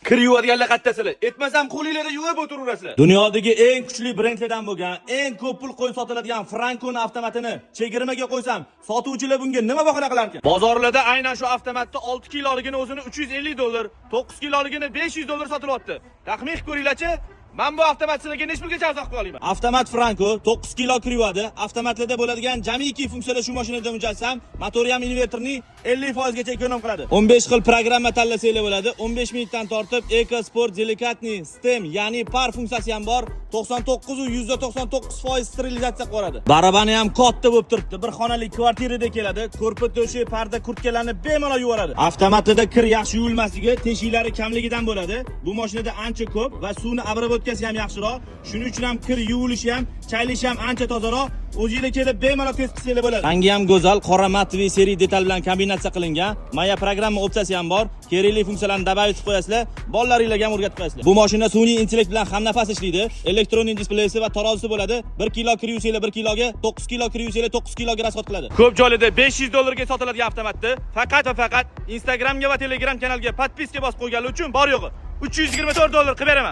Kir yuvadiganlar qayerdasizlar? Aytmasam, qo'linglarda yuvib o'tiraverasizlar. Dunyodagi eng kuchli brendlardan bo'lgan, eng ko'p pul qo'yib sotiladigan Frankoni avtomatini chegirmaga qo'ysam, sotuvchilar bunga nima bahona qilarkan? Bozorlarda aynan shu avtomatni 6 kiloligini o'zini 350 dollar, 9 kiloligini 500 dollar sotilyapti. Taxmin qilib ko'ringlarchi, men bu avtomat sizlarga necha pulga arzon qilib olaman? Avtomat Franko 9 kilo kir yuvadi. Avtomatlarda bo'ladigan jamiki funksiyalar shu mashinada mujassam. Motori ham invertorni 50% gacha эконом qiladi. 15 xil programma tanlasanglar bo'ladi. 15 minutdan tortib Eco Sport Деликатный Steam, ya'ni пар funksiyasi ham bor. 99,99% sterilizatsiya qilib yuboradi. Barabani ham katta bo'lib turibdi. Bir xonali kvartirada keladi. Ko'rpa to'shak, parda, kurtkalarni bemalol yuvoradi. Avtomatida kir yaxshi yuvilmasligi teshiklari kamligidan bo'ladi. Bu mashinada ancha ko'p va suvni обработка si ham yaxshiroq. Shuning uchun ham kir yuvilishi ham, chayilishi ham ancha tozaroq. O'zinglar kelib bemalol test qilsanglar bo'ladi. Rangi ham go'zal, qora матовый серый detal bilan kombinatsiya qilingan. Моя программа opsiyasi ham bor. Kerakli funksiyalarni добавить qilib qo'yasizlar. Bolalaringlarga ham o'rgatib qo'yasizlar. Bu mashina sun'iy intellekt bilan hamnafas ishlaydi. Электронный displeysi va tarozisi bo'ladi. 1 kilo kir yuvsanglar 1 kiloga, 9 kilo kir yuvsanglar 9 kiloga расход qiladi. Ko'p joylarda 500 dollarga sotiladigan avtomatni faqat va faqat Instagramga va Telegram kanalga подписка bosib qo'yganlar uchun bor yo'g'i 324 dollar qilib beraman.